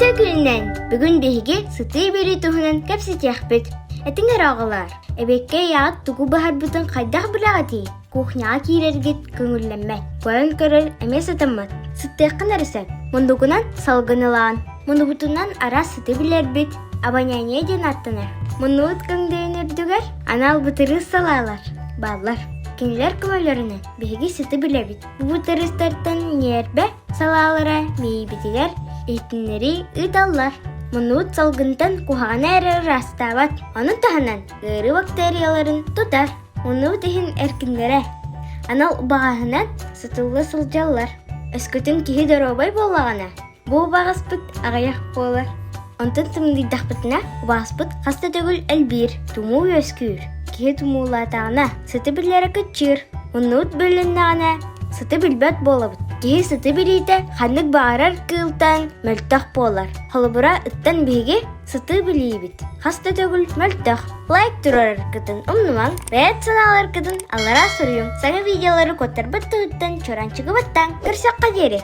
Үтүө күнүнэн! Бүгүн биһиги сытыы биэрии туһунан кэпсэтиэхпит. Этиҥ эрэ оҕолоор, эбиэккэ ийэҕит тугу быһарбытын хайдах билэҕитий? Кухняҕа киирэргит көҥүллэммэт. Көрөн көрөр эмиэ сатаммат. Сыттыаххын эрэ сөп. Муннугунан салгын ылаан. Муннубутунан араас сыты билэрбит, обоняние диэн ааттанар. Муннубут көҥдөйүн үрдүгэр анал бытырыыс салаалар бааллар. Кинилэр көмөлөрүнэн биһиги сыты билэбит. Бу бытырыыстартан ньиэрбэ салаалара миийбитигэр иһитиннэрии ыыталлар. Муннубут салгынтан куһаҕаны эрэ ыраастаабат, ону таһынан ыарыы бактерияларын тутар. Муннубут иһин эркиннэрэ анал убаҕаһынан сытылла сылдьаллар. Өскөтүн киһи доруобай буоллаҕына, Бу убаҕаспыт аҕыйах буолар. Онтон тымныйдахпытына убаҕаспыт хас да төгүл элбиир, тумуу үөскүүр. Киһи тумуулаатаҕына сыты билэрэ кыччыыр, муннубут бөлүннэҕинэ сыты билбэт буолабыт. Киһи сыты билиитэ ханнык баҕарар кыылтан мөлтөх буолар. Холобура, ыттан биһиги сыты билиибит хас да төгүл мөлтөх. Лайк туруораргытын умнумаҥ, бэйэт санааларгытын аллараа суруйуҥ. Саҥа видеолары куоттарбыт туһуттан чуораанчыгы баттааҥ. Көрсөххө диэри!